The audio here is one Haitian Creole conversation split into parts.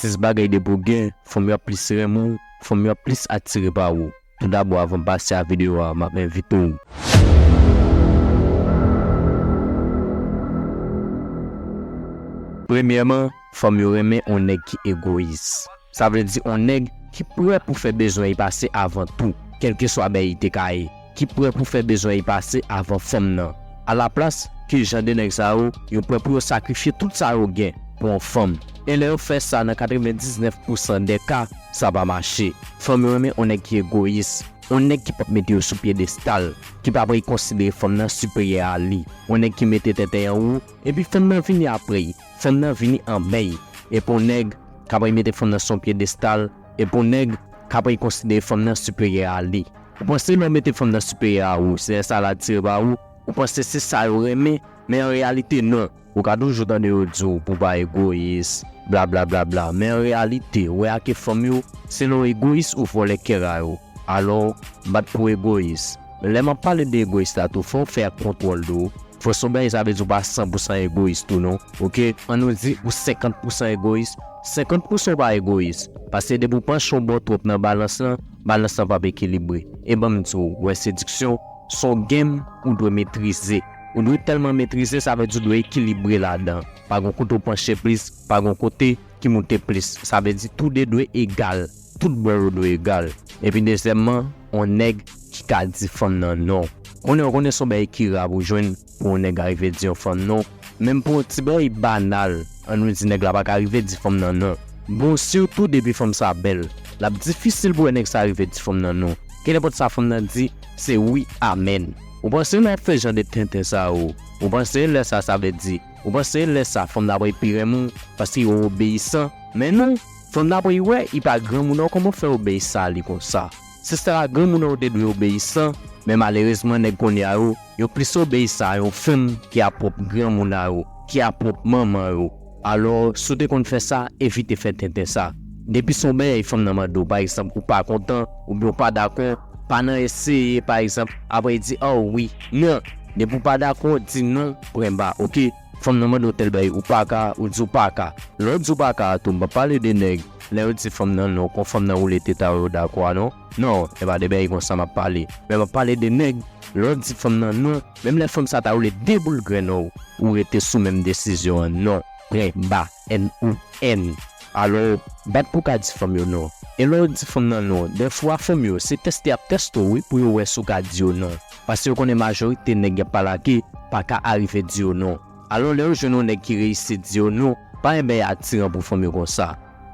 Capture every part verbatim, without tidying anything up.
Sis bagay depi w gen, fanm yo ap plis renmen w, fanm yo ap plis atire pa ou. Toudabò, avan m pase a videyo a, m ap envite w. Premyèman, fanm yo renmen yon nèg ki egoyis. Sa vle di yon nèg ki prè pou fè bezwen li pase avan tou, kèlkeswa bèy li te ka ye, ki prè pou fè bezwen li pase avan fanm nan. Alaplas, ki jan de nèg sa yo, yo prè pou yo sakrifye tout sa yo gen pou yon fanm. E lè yo fè sa, nan katrevendiznèf pousan dè ka, sa pa mache. Fanm yo renmen yon nèg ki egoyis, yon nèg ki p ap mete yo sou pyedestal, ki p ap konsidere fanm nan siperyè a li, yon nèg ki mete tenten an wo, epi fanm nan vini apre l, fanm nan vini anbè l. Epi yon nèg k ap mete fanm nan sou yon pyedestal, epi yon nèg k ap konsidere fanm nan siperyè a li. Ou panse lè w mete fanm nan siperyè a ou, se lè sa l atire pa ou? Ou panse se sa yo renmen? Men an reyalite, non. Ou ka toujou tande yo di w pou w pa egoyis, bla bla bla bla. Men an reyalite, wè a ke fanm yo, se lè w egoyis ou vòlè kè a yo. Alò, bat pou egoyis. Lè m ap pale de egoyis la tou, fò w fè ak kontwòl de w. Fò se yon bagay, sa vle di w pa san pousan egoyis tou non. Oke, ann nou di ou senkant pousan egoyis. Senkant pousan w pa egoyis. Paske depi w panche yon bò twòp nan balans lan, balans lan p ap ekilibre. E ban m di w, wè sediksyon, se yon game ou dwe metrize. Ou dwe tèlman metrize, sa vle di w dwe ekilibre ladan. Pa gen kote w panche plis, pa gen kote ki moute plis. Sa vle di toude dwe egal. Tout bò yo dwe egal. Epi dezyèmman, yon nèg ki ka di fanm nan non. Konnen, ou konnen se yon bagay ki ra pou jwenn pou yon nèg arive di yon fanm non. Menm pou yon ti bagay banal, ann nou di nèg la pa ka rive di fanm nan non. Bon, sitou depi fanm sa bèl, l ap difisil pou wè nèg sa rive di fanm nan non. Kenenpòt sa fanm nan di, se wi, amèn. Ou panse lè w ap fè jan de tenten sa yo, ou panse lè sa, sa vle di, ou panse lè sa fanm nan ap pi renmen w paske yo obeyisan? Men non, fanm nan ap wè li pa granmoun an, kòman w fè obeyisan a li konsa? Se sa granmoun an ou te dwe obeyisan, men malerezman nèg kounye a yo, yo plis obeyisan a yon fanm ki a pwòp granmoun a yo, ki a pwòp manman yo. Alò, si w te konn fè sa, evite fè tenten sa. Depi se yon bagay fanm nan mande w, pa egzanp, ou pa kontan, oubyen ou pa dakò, pa nan eseye, pa egzanp, apre di, oh wi, non. Depi w pa dakò, di non, pwen ba, oke? Fanm nan mande w tèl bagay, ou pa ka, ou di w pa ka. Lè w di w pa ka a tou, m p ap pale de nèg, lè yo di fanm nan non, kon fanm nan woule tete a yo dakò a non. Non, e pa de bagay konsa m ap pale. Men m ap pale de nèg, lè w di fanm nan non, menm lè fanm sa ta woule de boul grenn ou, ou rete sou menm desizyon an non. Pwen ba, N O N. Alò, bat pou w ka di fanm yo non. E lè w di fanm nan non, dèfwa fanm yo, se tèste y ap tèste w wi, pou yo wè si w ka di yo non. Paske yo konnen majorite nèg y ap pale ak yo pa ka arive di yo non. Alò, lè yo jwenn yon nèg ki reyisi di yo non, pa yon bagay atiran pou fanm yo konsa.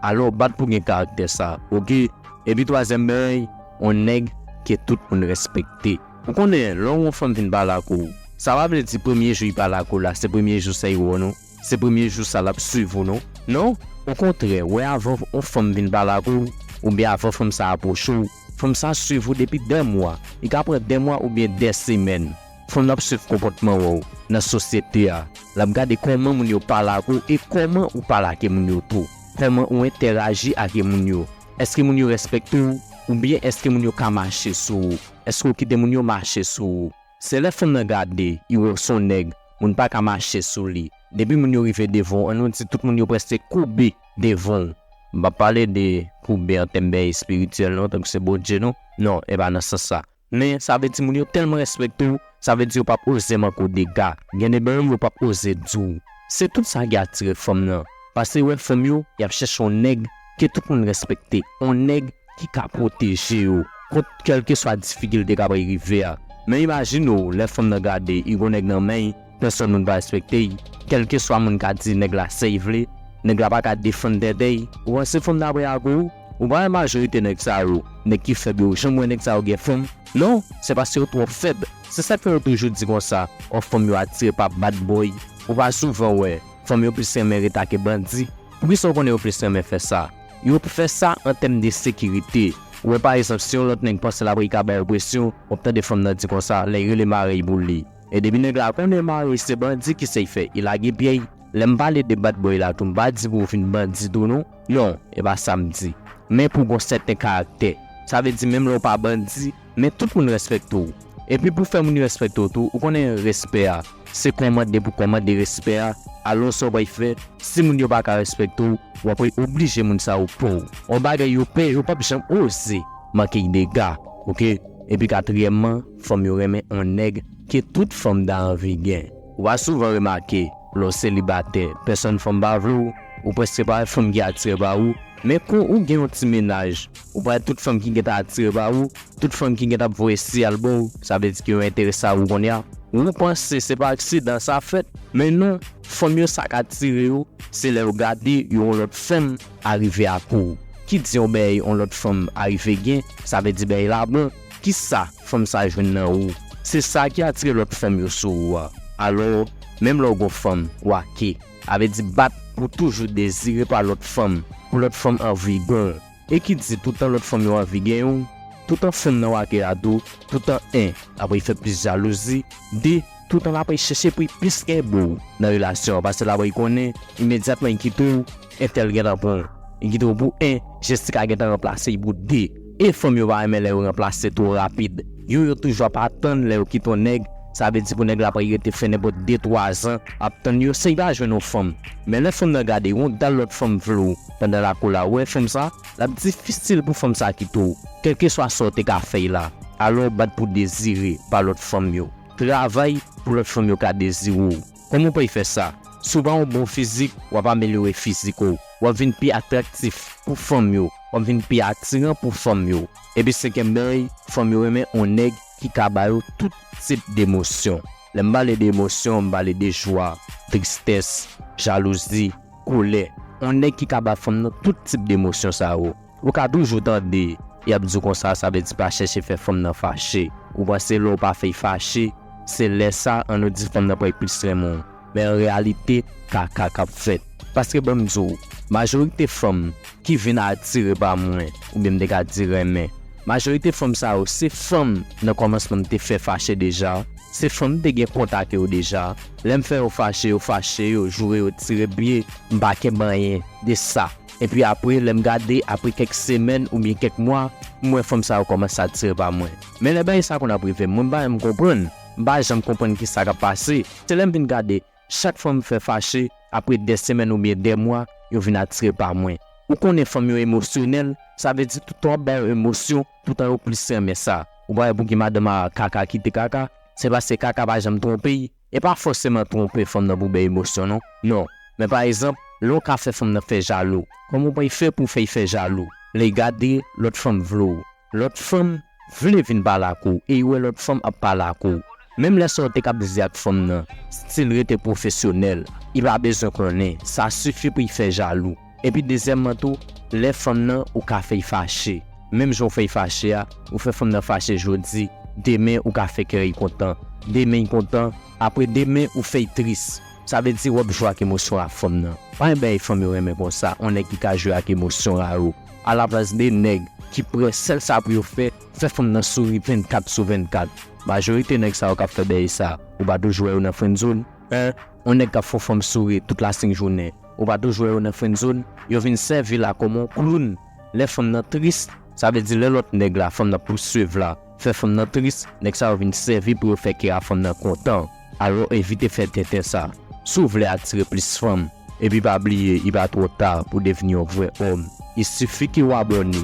Alò, bat pou gen karaktè sa, oke? Epi twazyèm bagay, yon nèg ke tout moun respekte. Ou konnen, lè yon fanm vin pale ak ou, sa pa vle di premye jou li pale ak ou la, se premye jou sa li wè w non. Se premye jou sa l ap swiv ou non. Non, okontrè, wè avan yon fanm vin pale ak ou, oubyen avan fanm sa apwoche w, fanm sa swiv ou depi dè mwa. Li ka pran dè mwa oubyen dè semèn. Fanm nan ap swiv konpòtman w nan sosyete a. L ap gade kòman moun yo pale ak ou e kòman ou pale ak moun yo tou. Kòman ou entèraji ak moun yo. Èske moun yo respekte w oubyen èske moun yo ka mache sou ou? Èske w kite moun yo mache sou ou? Se lè fanm nan gade, li wè w se yon nèg, moun pa ka mache sou li. Depi moun yo rive devan w, ann nou di tout moun yo prèske koube devan w. M p ap pale de koube an tèm bèy espirityèl non, tankou se Bondye non. Non, e pa nan sans sa. Men, sa vle di moun yo tèlman respekte w, sa vle di yo p ap oze manke w dega. Gen de bagay yo p ap oze di w. Se tout sa ki atire fanm nan. Paske wè fanm yo, y ap chèche yon nèg ke tout moun respekte. Yon nèg ki ka pwoteje yo kont kèlkeswa difikilte k ap rive a. Men imajine w, lè fanm nan gade, li gon nèg nan men l, pèsòn moun pa respekte l. Kèlkeswa moun ka di nèg la sa l vle, nèg la pa ka defann tèt li. Ou panse fanm nan ap reyakou? Ou pa wè majorite nèg sa yo, nèg ki fèb yo, janm wè nèg sa yo gen fanm? Non, se paske yo twò fèb. Se sa k fè yo toujou di konsa, ò, fanm yo atire pa bad boy. Ou pa souvan wè, fanm yo plis renmen rete ak bandi. Poukisa w konnen yo plis renmen fè sa? Yo fè sa an tèm de sekirite. Ou wè, pa egzanp, si yon lòt nèg panse l ap reyika bay yo presyon, w ap tande fanm nan di konsa, lè l rele mari l pou li. E depi nèg la konnen mari l se bandi, kisa l fè? Li lage pye l. Lè m pale de bad boy la tou, m pa di pou w vin bandi tou non. Non, e pa sa m di. Men pou w gon sèten karaktè. Sa vle di menm lè w pa bandi, men tout moun respekte w. Epi pou fè moun yo respekte w tou, ou konnen respè a. se kòmande pou kòmande respè a. Alò sa w pral fè, si moun yo pa ka respekte w, w ap oblije moun sa yo pè w. Yon bagay yo pè, yo p ap janm oze manke y dega, oke? Epi katriyèmman, fanm yo renmen yon nèg ke tout fanm ta anvi gen. Ou va souvan remake, lè w selibatè, pèsonn fanm pa vle w, ou prèske pa wè fanm ki atire pa ou, men kon ou gen yon ti mennaj, ou pa wè tout fanm ki gentan atire pa ou, tout fanm ki gentan ap voye siyal ba w, sa vle di ke yo enterese a ou kounye a. Ou panse se pa aksidan sa fèt, men non, fanm yo sa k atire yo, se lè yo gade yon lòt fanm arive ak ou. Ki di yon bèy yon lòt fanm arive gen, sa vle di bèy la bon. Kisa fanm sa jwenn nan ou? Se sa ki atire lòt fanm yo sou ou a. Alò, menm lè w gon fanm, w ake, sa vle di bat pou toujou dezire pa lòt fanm, pou lòt fanm anvi gen w. E ki di toutan lòt fanm yo anvi gen w, toutan fanm nan w ake a tou, toutan en, l ap fè plis jalouzi, de, toutan l ap chèche pou l plis gen bo nan relasyon an, paske l ap konnen imedyatman l kite w, entèl gentan pran l. Li kite w pou en, Jessica gentan ranplase l pou de. E fanm yo pa renmen lè yo ranplase twò rapid. Yo, yo toujou ap atann lè yo kite yon nèg, sa vle di pou nèg la pa rete fè nenpòt de twa zan ap tann yo, san l pa jwenn yon fanm. Men lè fanm nan gade yon dal lòt fanm vle w pandan lakou la, ou wè fanm sa, l ap difisil pou fanm sa kite w, kèlkeswa sa w te ka fè l la. Alò, bat pou dezire pa lòt fanm yo. Travay pou lòt fanm yo ka dezire w. Kòman w pral fè sa? Si w pa yon bon fizik, w ap amelyore fizik ou. W ap vin pi atraktif pou fanm yo. W ap vin pi atiran pou fanm yo. Epi senkyèm bagay, fanm yo renmen yon nèg ki ka ba yo tout tip de emosyon. Lè m pale de emosyon, m pale de jwa, tristès, jalouzi, kolè. Yon nèg ki ka ba fanm nan tout tip de emosyon sa yo. Ou ka toujou tande y ap di w konsa, sa vle di pa chèche fè fanm nan fache. Ou panse lè w pa fè l fache, se lè sa an nou di fanm nan pral plis renmen w. Men an reyalite, kaka k ap fèt. Paske ban m di w, majorite fanm ki vin atire pa mwen, oubyen m te ka di renmen, majorite fanm sa yo, se fanm nan kòmansman m te fè fache deja, se fanm m te gen kontak yo deja. Lè m fè yo fache, yo fache, yo joure, yo tire pye, m pa kenbe anyen de sa. Epi apre, lè m gade, apre kèk semèn oubyen kèk mwa, m wè fanm sa yo kòmanse atire pa mwen. Men lè bagay sa konn ap rive m, mwen m pa janm konprann. M pa janm konprann kisa k ap pase. Se lè m vin gade, chak fwa m fè fache, apre de semèn oubyen de mwa, yo vin atire pa mwen. Ou konnen fanm yo emosyonèl, sa vle di toutan w ap ba yo emosyon, toutan yo plis renmen sa. Ou pa wè pouki madanm a kaka kite kaka? Se paske kaka pa janm twonpe l. E pa fòseman twonpe fanm nan pou bèl emosyon non. Non. Men pa egzanp, lè w ka fè fanm nan fè jalou, kòman w pral fè pou w fè l fè jalou? Lè l gade lòt fanm vle w. Lòt fanm vle vin pale ak ou e l wè lòt fanm ap pale ak ou. Menm lè sa w te ka bizye ak fanm nan, stil rete pwofesyonèl, li pa bezwen konnen, sa sifi pou l fè jalou. Epi dezyèmman tou, lè fanm nan ou ka fè l fache. Menm jan w fè l fache a, ou fè fanm nan fache jodi, demen ou ka fè kè l kontan. Demen l kontan, apre demen ou fè l tris. Sa vle di w ap jwe ak emosyon a fanm nan. Pa gen bagay fanm yo renmen konsa, yon nèg ki ka jwe ak emosyon a yo. Alaplas de nèg ki pran sèl sa pou yo fè, fè fanm nan souri vennkat sou vennkat. Majorite nèg sa yo k ap fè bagay sa, ou pa toujou wè yo nan friendzone? Hein? Yon nèg k ap fè yon fanm souri tout la senk jounen, ou pa toujou wè yo nan friendzone? Yo vin sèvi la kòm yon kloun. Lè fanm nan tris, sa vle di lè lòt nèg la, fanm nan pouswiv la, fè fanm nan tris, nèg sa yo vin sèvi pou yo fè kè a fanm nan kontan. Alò evite fè tenten sa. Si w vle atire plis fanm, epi pa bliye, li pa twò ta pou devni yon vrè òm. Il suffit ke w abòne.